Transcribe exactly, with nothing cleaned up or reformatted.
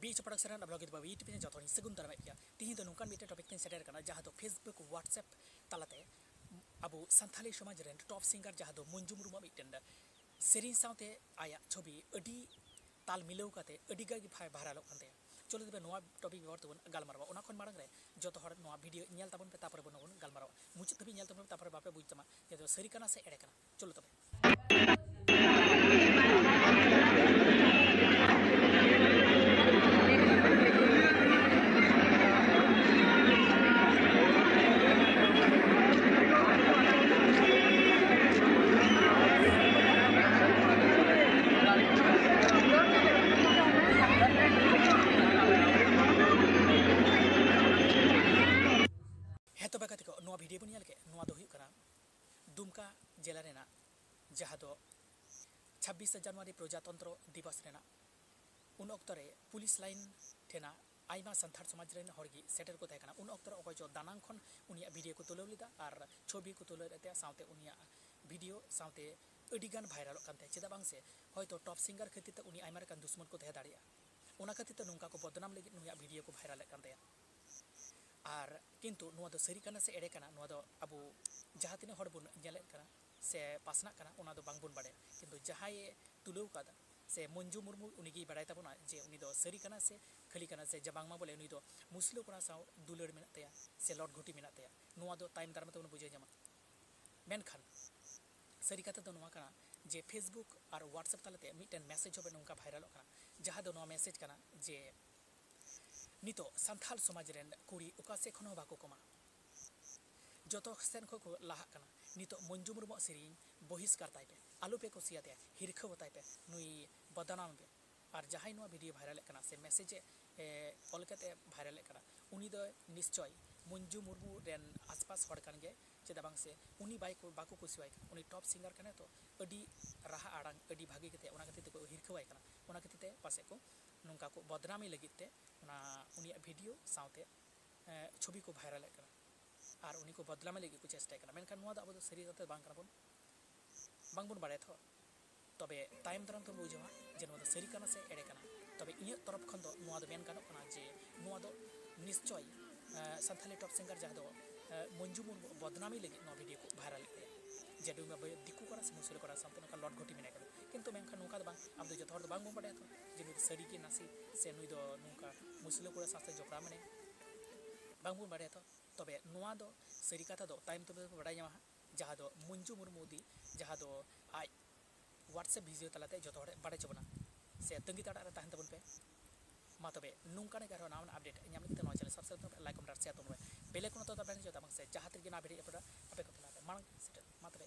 ᱵᱤᱪ production ᱨᱮᱱ ᱟᱵᱚ ᱞᱟᱹᱜᱤᱫ ᱵᱤ ᱴᱤ ᱵᱷᱤ ᱡᱚᱛᱚ ᱦᱚᱲ ᱤᱧ ᱥᱟᱹᱜᱩᱱ ᱫᱟᱨᱟᱢᱮᱫ ᱯᱮᱭᱟ᱾ ᱛᱤᱦᱤᱧ ᱫᱚ ᱱᱚᱝᱠᱟᱱ ᱢᱤᱫᱴᱮᱱ ᱴᱚᱯᱤᱠ ᱛᱮᱧ ᱥᱮᱴᱮᱨ ᱠᱟᱱᱟ, ᱡᱟᱦᱟᱸ ᱫᱚ ᱯᱷᱮᱥᱵᱩᱠ, ᱣᱟᱴᱥᱮᱯ ᱛᱟᱞᱟᱛᱮ ᱟᱵᱚ ᱥᱟᱱᱛᱷᱟᱞᱤ ᱥᱚᱢᱟᱡᱽ ᱨᱮᱱ ᱴᱚᱯ ᱥᱤᱝᱜᱟᱨ ᱡᱟᱦᱟᱸ ᱫᱚ ᱢᱚᱧᱡᱩ ᱢᱩᱨᱢᱩᱣᱟᱜ ᱢᱤᱫᱴᱮᱱ ᱥᱮᱨᱮᱧ ᱥᱟᱶᱛᱮ ᱟᱭᱟᱜ ᱪᱷᱚᱵᱤ ᱟᱹᱰᱤ ᱛᱟᱞ ᱢᱤᱞᱟᱹᱣ ᱠᱟᱛᱮ ᱟᱹᱰᱤ ᱜᱟᱱ ᱜᱮ ᱵᱷᱟᱭ-, ᱵᱷᱟᱭᱨᱟᱞᱚᱜ ᱠᱟᱱ ᱛᱟᱭᱟ᱾ ᱪᱚᱞᱚ ᱛᱚᱵᱮ ᱱᱚᱣᱟ ᱴᱚᱯᱤᱠ ᱵᱟᱵᱚᱫ ᱛᱮᱵᱚᱱ ᱜᱟᱞᱢᱟᱨᱟᱣᱟ᱾ ᱚᱱᱟ ᱠᱷᱚᱱ ᱢᱟᱲᱟᱝ ᱨᱮ ᱡᱚᱛᱚ ᱦᱚᱲ ᱱᱚᱣᱟ ᱵᱷᱤᱰᱤᱭᱳ ᱧᱮᱞ ᱛᱟᱵᱚᱱ ᱯᱮ, ᱛᱟᱯᱚᱨᱮ ᱵᱚᱱ ᱜᱟᱞᱢᱟᱨᱟᱣᱟ᱾ ᱢᱩᱪᱟᱹᱫ ᱫᱷᱟᱹᱵᱤᱡ ᱧᱮᱞ ᱛᱟᱵᱚᱱ ᱯᱮ, ᱛᱟᱯᱚᱨᱮ ᱵᱟᱯᱮ ᱵᱩᱡᱽ ᱛᱟᱢᱟ ᱡᱮ ᱫᱚ ᱥᱟᱹᱨᱤ ᱠᱟᱱᱟ ᱥᱮ ᱮᱲᱮ ᱠᱟᱱᱟ᱾ ᱪᱚᱞᱚ ᱛᱚᱵᱮ᱾ ᱦᱮᱸ ᱛᱚᱵᱮ ᱜᱟᱛᱮ ᱠᱚ, ᱱᱚᱣᱟ ᱵᱷᱤᱰᱤᱭᱳ ᱵᱚᱱ ᱧᱮᱞ ᱠᱮᱫ, ᱱᱚᱣᱟ ᱫᱚ ᱦᱩᱭᱩᱜ ᱠᱟᱱᱟ ᱫᱩᱢᱠᱟ ᱡᱮᱞᱟ ᱨᱮᱱᱟᱜ, ᱡᱟᱦᱟᱸ ᱫᱚ ᱪᱷᱟᱵᱵᱤᱥᱮ ᱡᱟᱱᱩᱣᱟᱨᱤ ᱯᱨᱚᱡᱟᱛᱚᱱᱛᱨᱚ ᱫᱤᱵᱚᱥ ᱨᱮᱱᱟᱜ, ᱩᱱ ᱚᱠᱛᱚ ᱨᱮ ᱯᱩᱞᱤᱥ ᱞᱟᱭᱤᱱ ᱴᱷᱮᱱᱟᱜ ᱟᱭᱢᱟ ᱥᱟᱱᱛᱟᱲ ᱥᱚᱢᱟᱡᱽ ᱨᱮᱱ ᱦᱚᱲ ᱜᱮ ᱥᱮᱴᱮᱨ ᱠᱚ ᱛᱟᱦᱮᱸ ᱠᱟᱱᱟ᱾ ᱩᱱ ᱚᱠᱛᱚ ᱨᱮ ᱚᱠᱚᱭ ᱪᱚ ᱫᱟᱱᱟᱝ ᱠᱷᱚᱱ ᱩᱱᱤᱭᱟᱜ ᱵᱷᱤᱰᱤᱭᱳ ᱠᱚ ᱛᱩᱞᱟᱹᱣ ᱞᱮᱫᱟ ᱟᱨ ᱪᱷᱚᱵᱤ ᱠᱚ ᱛᱩᱞᱟᱹᱣ ᱞᱮᱫ ᱛᱟᱭᱟ, ᱥᱟᱶᱛᱮ ᱩᱱᱤᱭᱟᱜ ᱵᱷᱤᱰᱤᱭᱳ ᱥᱟᱶᱛᱮ ᱟᱹᱰᱤ ᱜᱟᱱ ᱵᱷᱟᱭᱨᱟᱞᱚᱜ ᱠᱟᱱ ᱛᱟᱭᱟ᱾ ᱪᱮᱫᱟᱜ ᱵᱟᱝ ᱥᱮ, ᱦᱚᱭᱛᱚ ᱴᱚᱯ ᱥᱤᱝᱜᱟᱨ ᱠᱷᱟᱹᱛᱤᱨ ᱛᱮ ᱩᱱᱤ ᱟᱭᱢᱟ ᱞᱮᱠᱟᱱ ᱫᱩᱥᱢᱚᱱ ᱠᱚ ᱛᱟᱦᱮᱸ ᱫᱟᱲᱮᱭᱟᱜᱼᱟ, ᱚᱱᱟ ᱠᱷᱟᱹᱛᱤᱨ ᱛᱮ ᱱᱚᱝᱠᱟ ᱠᱚ ᱵᱚᱫᱱᱟᱢ ᱞᱟᱹᱜᱤᱫ ᱱᱩᱭᱟᱜ ᱵᱷᱤᱰᱤᱭᱳ ᱠᱚ ᱵᱷᱟᱭᱨᱟᱞᱮᱫ ᱠᱟᱱ ᱛᱟᱭᱟ᱾ ᱟᱨ ᱠᱤᱱᱛᱩ ᱱᱚᱣᱟ ᱫᱚ ᱥᱟᱹᱨᱤ ᱠᱟᱱᱟ ᱥᱮ ᱮᱲᱮ ᱠᱟᱱᱟ, ᱱᱚᱣᱟ ᱫᱚ ᱟᱵᱚ ᱡᱟᱦᱟᱸ ᱛᱤᱱᱟᱹᱜ ᱦᱚᱲ ᱵᱚᱱ ᱧᱮᱞᱮᱫ ᱠᱟᱱᱟ ᱥᱮ ᱯᱟᱥᱱᱟᱜ ᱠᱟᱱᱟ, ᱚᱱᱟ ᱫᱚ ᱵᱟᱝᱵᱚᱱ ᱵᱟᱲᱟᱭᱟ᱾ ᱠᱤᱱᱛᱩ ᱡᱟᱦᱟᱸᱭᱮ ᱛᱩᱞᱟᱹᱣ ᱠᱟᱫᱟ ᱥᱮ ᱢᱚᱧᱡᱩ ᱢᱩᱨᱢᱩ, ᱩᱱᱤᱜᱮᱭ ᱵᱟᱲᱟᱭ ᱛᱟᱵᱚᱱᱟ ᱡᱮ ᱩᱱᱤ ᱫᱚ ᱥᱟᱹᱨᱤ ᱠᱟᱱᱟ ᱥᱮ ᱠᱷᱟᱹᱞᱤ ᱠᱟᱱᱟ, ᱥᱮ ᱡᱮ ᱵᱟᱝᱢᱟ ᱵᱚᱞᱮ ᱱᱩᱭ ᱫᱚ ᱢᱩᱥᱞᱟᱹ ᱠᱚᱲᱟ ᱥᱟᱶ ᱫᱩᱞᱟᱹᱲ ᱢᱮᱱᱟᱜ ᱛᱟᱭᱟ ᱥᱮ ᱞᱚᱴ ᱜᱷᱩᱴᱤ ᱢᱮᱱᱟᱜ ᱛᱟᱭᱟ, ᱱᱚᱣᱟ ᱫᱚ ᱛᱟᱭᱚᱢ ᱫᱟᱨᱟᱢ ᱛᱮᱵᱚᱱ ᱵᱩᱡᱷᱟᱹᱣ ᱧᱟᱢᱟ᱾ ᱢᱮᱱᱠᱷᱟᱱ ᱥᱟᱹᱨᱤ ᱠᱟᱛᱷᱟ ᱫᱚ ᱱᱚᱣᱟ ᱠᱟᱱᱟ ᱡᱮ ᱯᱷᱮᱥᱵᱩᱠ ᱟᱨ ᱣᱟᱴᱥᱮᱯ ᱛᱟᱞᱟᱛᱮ ᱢᱤᱫᱴᱮᱱ ᱢᱮᱥᱮᱡᱽ ᱦᱚᱸ ᱱᱚᱝᱠᱟ ᱵᱷᱟᱭᱨᱟᱞᱚᱜ ᱠᱟᱱᱟ, ᱡᱟᱦᱟᱸ ᱫᱚ ᱱᱚᱣᱟ ᱢᱮᱥᱮᱡᱽ ᱠᱟᱱᱟ ᱡᱮ ᱱᱤᱛᱚᱜ ᱥᱟᱱᱛᱟᱲ ᱥᱚᱢᱟᱡᱽ ᱨᱮᱱ ᱠᱩᱲᱤ ᱚᱠᱟ ᱥᱮᱫ ᱠᱷᱚᱱ ᱦᱚᱸ ᱵᱟᱠᱚ ᱠᱚᱢᱟ᱾ ᱡᱚᱛᱚ ᱥᱮᱱ ᱠᱷᱚᱱ ᱠᱚ ᱞᱟᱦᱟᱜ ᱠᱟᱱᱟ᱾ ᱱᱤᱛᱚᱜ ᱢᱚᱧᱡᱩ ᱢᱩᱨᱢᱩᱣᱟᱜ ᱥᱮᱨᱮᱧ ᱵᱚᱦᱤᱥᱠᱟᱨ ᱛᱟᱭ ᱯᱮ, ᱟᱞᱚ ᱯᱮ ᱠᱩᱥᱤᱭᱟᱛᱟᱭᱟ, ᱦᱤᱨᱠᱷᱟᱹᱣ ᱟᱛᱟᱭ ᱯᱮ, ᱱᱩᱭ ᱵᱚᱫᱱᱟᱢ ᱯᱮ᱾ ᱟᱨ ᱡᱟᱦᱟᱸᱭ ᱱᱚᱣᱟ ᱵᱷᱤᱰᱤᱭᱳ ᱵᱷᱟᱭᱨᱟᱞᱮᱫ ᱠᱟᱱᱟ ᱥᱮ ᱢᱮᱥᱮᱡᱽ ᱮ, ᱮ, ᱚᱞ ᱠᱟᱛᱮ ᱵᱷᱟᱭᱨᱟᱞᱮᱫ ᱠᱟᱱᱟ, ᱩᱱᱤ ᱫᱚ ᱱᱤᱥᱪᱚᱭ ᱢᱚᱧᱡᱩ ᱢᱩᱨᱢᱩ ᱨᱮᱱ ᱟᱥᱯᱟᱥ ᱦᱚᱲ ᱠᱟᱱ ᱜᱮᱭᱟᱭ᱾ ᱪᱮᱫᱟᱜ ᱵᱟᱝ ᱥᱮ ᱩᱱᱤ ᱵᱟᱭ ᱠᱚ, ᱵᱟᱠᱚ ᱠᱩᱥᱤᱣᱟᱭ ᱠᱟᱱᱟ᱾ ᱩᱱᱤ ᱴᱚᱯ ᱥᱤᱝᱜᱟᱨ ᱠᱟᱱᱟᱭ ᱛᱚ, ᱟᱹᱰᱤ ᱨᱟᱦᱟ ᱟᱲᱟᱝ ᱟᱹᱰᱤ ᱵᱷᱟᱜᱮ ᱜᱮᱛᱟᱭᱟ, ᱚᱱᱟ ᱠᱷᱟᱹᱛᱤᱨ ᱛᱮᱠᱚ ᱦᱤᱨᱠᱷᱟᱹᱣᱟᱭ ᱠᱟᱱᱟ᱾ ᱚᱱᱟ ᱠᱷᱟᱹᱛᱤᱨ ᱛᱮ ᱯᱟᱥᱮᱡ ᱠᱚ ᱱᱚᱝᱠᱟ ᱠᱚ ᱵᱚᱫᱱᱟᱢᱤ ᱞᱟᱹᱜᱤᱫ ᱛᱮ ᱚᱱᱟ ᱩᱱᱤᱭᱟᱜ ᱵᱷᱤᱰᱤᱭᱳ ᱥᱟᱶᱛᱮ ᱮ, ᱪᱷᱚᱵᱤ ᱠᱚ ᱵᱷᱟᱭᱨᱟᱞᱮᱫ ᱠᱟᱱᱟ ᱟᱨ ᱩᱱᱤ ᱠᱚ ᱵᱚᱫᱱᱟᱢᱤ ᱞᱟᱹᱜᱤᱫ ᱠᱚ ᱪᱮᱥᱴᱟᱭᱮᱫ ᱠᱟᱱᱟ᱾ ᱢᱮᱱᱠᱷᱟᱱ ᱱᱚᱣᱟ ᱫᱚ ᱟᱵᱚ ᱫᱚ ᱥᱟᱹᱨᱤ ᱠᱟᱛᱷᱟ ᱵᱟᱝ ᱠᱟᱱᱟ ᱵᱚᱱ, ᱵᱟᱝᱵᱚᱱ ᱵᱟᱲᱟᱭᱟ ᱛᱷᱚ᱾ ᱛᱚᱵᱮ ᱛᱟᱭᱚᱢ ᱫᱟᱨᱟᱢ ᱛᱮᱵᱚᱱ ᱵᱩᱡᱷᱟᱹᱣᱟ ᱡᱮ ᱱᱚᱣᱟ ᱫᱚ ᱥᱟᱹᱨᱤ ᱠᱟᱱᱟ ᱥᱮ ᱮᱲᱮ ᱠᱟᱱᱟ᱾ ᱛᱚᱵᱮ ᱤᱧᱟᱹᱜ ᱛᱚᱨᱚᱯ ᱠᱷᱚᱱ ᱫᱚ ᱱᱚᱣᱟ ᱫᱚ ᱢᱮᱱ ᱜᱟᱱᱚᱜ ᱠᱟᱱᱟ ᱡᱮ ᱱᱚᱣᱟ ᱫᱚ ᱱᱤᱥᱪᱚᱭ ᱥᱟᱱᱛᱷᱟᱞᱤ ᱴᱚᱯ ᱥᱤᱝᱜᱟᱨ ᱡᱟᱦᱟᱸ ᱫᱚ ᱢᱚᱧᱡᱩ ᱢᱩᱨᱢᱩ ᱵᱚᱫᱱᱟᱢᱤ ᱞᱟᱹᱜᱤᱫ ᱱᱚᱣᱟ ᱵᱷᱤᱰᱤᱭᱳ ᱠᱚ ᱵᱷᱟᱭᱨᱟᱞ ᱮᱫ ᱛᱟᱭᱟ, ᱡᱮ ᱱᱩᱭ ᱢᱟ ᱫᱤᱠᱩ ᱠᱚᱲᱟ ᱥᱮ ᱢᱩᱥᱞᱟᱹ ᱠᱚᱲᱟ ᱥᱟᱶᱛᱮ ᱱᱚᱝᱠᱟ ᱞᱚᱴ ᱜᱷᱚᱴᱤ ᱢᱮᱱᱟᱭ ᱠᱟᱱᱟ᱾ ᱠᱤᱱᱛᱩ ᱢᱮᱱᱠᱷᱟᱱ ᱱᱚᱝᱠᱟ ᱫᱚ ᱵᱟᱝ, ᱟᱵᱚ ᱫᱚ ᱡᱚᱛᱚ ᱦᱚᱲ ᱫᱚ ᱵᱟᱝ ᱵᱚᱱ ᱵᱟᱲᱟᱭᱟ ᱛᱚ ᱡᱮ ᱱᱩᱭ ᱫᱚ ᱥᱟᱹᱨᱤ ᱜᱮ ᱱᱟᱥᱮ ᱥᱮ ᱱᱩᱭ ᱫᱚ ᱱᱚᱝᱠᱟ ᱢᱩᱥᱞᱟᱹ ᱠᱚᱲᱟ ᱥᱟᱶᱛᱮ ᱡᱚᱯᱲᱟᱣ ᱢᱮᱱᱟᱭᱟ, ᱵᱟᱝ ᱵᱚᱱ ᱵᱟᱲᱟᱭᱟ ᱛᱚ᱾ ᱛᱚᱵᱮ ᱱᱚᱣᱟ ᱫᱚ ᱥᱟᱹᱨᱤ ᱠᱟᱛᱷᱟ ᱫᱚ ᱛᱟᱭᱚᱢ ᱛᱮ ᱵᱚᱱ ᱵᱟᱲᱟᱭ ᱧᱟᱢᱟ ᱦᱟᱸᱜ, ᱡᱟᱦᱟᱸ ᱫᱚ ᱢᱚᱧᱡᱩ ᱢᱩᱨᱢᱩ ᱫᱤ, ᱡᱟᱦᱟᱸ ᱫᱚ ᱟᱡ WhatsApp ᱵᱷᱤᱰᱤᱭᱳ ᱛᱟᱞᱟᱛᱮ ᱡᱚᱛᱚ ᱦᱚᱲ ᱵᱟᱲᱟᱭ ᱦᱚᱪᱚ ᱵᱚᱱᱟ᱾ ᱥᱮ ᱛᱟᱺᱜᱤ ᱛᱟᱲᱟᱜ ᱨᱮ ᱛᱟᱦᱮᱱ ᱛᱟᱵᱚᱱ ᱯᱮ᱾ ᱢᱟ ᱛᱚᱵᱮ ᱱᱚᱝᱠᱟᱱᱟᱜ ᱟᱨᱦᱚᱸ ᱱᱟᱣᱟ update ᱧᱟᱢ ᱞᱟᱹᱜᱤᱫ ᱛᱮ ᱱᱚᱣᱟ channel subscribe ᱛᱟᱵᱚᱱ ᱯᱮ, like, comment ᱟᱨ share ᱛᱟᱵᱚᱱ ᱯᱮ, bell icon ᱛᱮ ᱫᱟᱵᱟᱣ ᱦᱚᱪᱚᱭ ᱛᱟᱵᱚᱱ ᱥᱮ ᱡᱟᱦᱟᱸ ᱛᱤᱨᱮᱜᱮ ᱱᱚᱣᱟ ᱵᱷᱤᱰᱤᱭᱳ upload ᱟᱯᱮ ᱠᱚ ᱛᱟᱞᱟᱨᱮ ᱢᱟᱲᱟᱝ ᱥᱮᱴᱮᱨ᱾ ᱢᱟ ᱛᱚᱵᱮ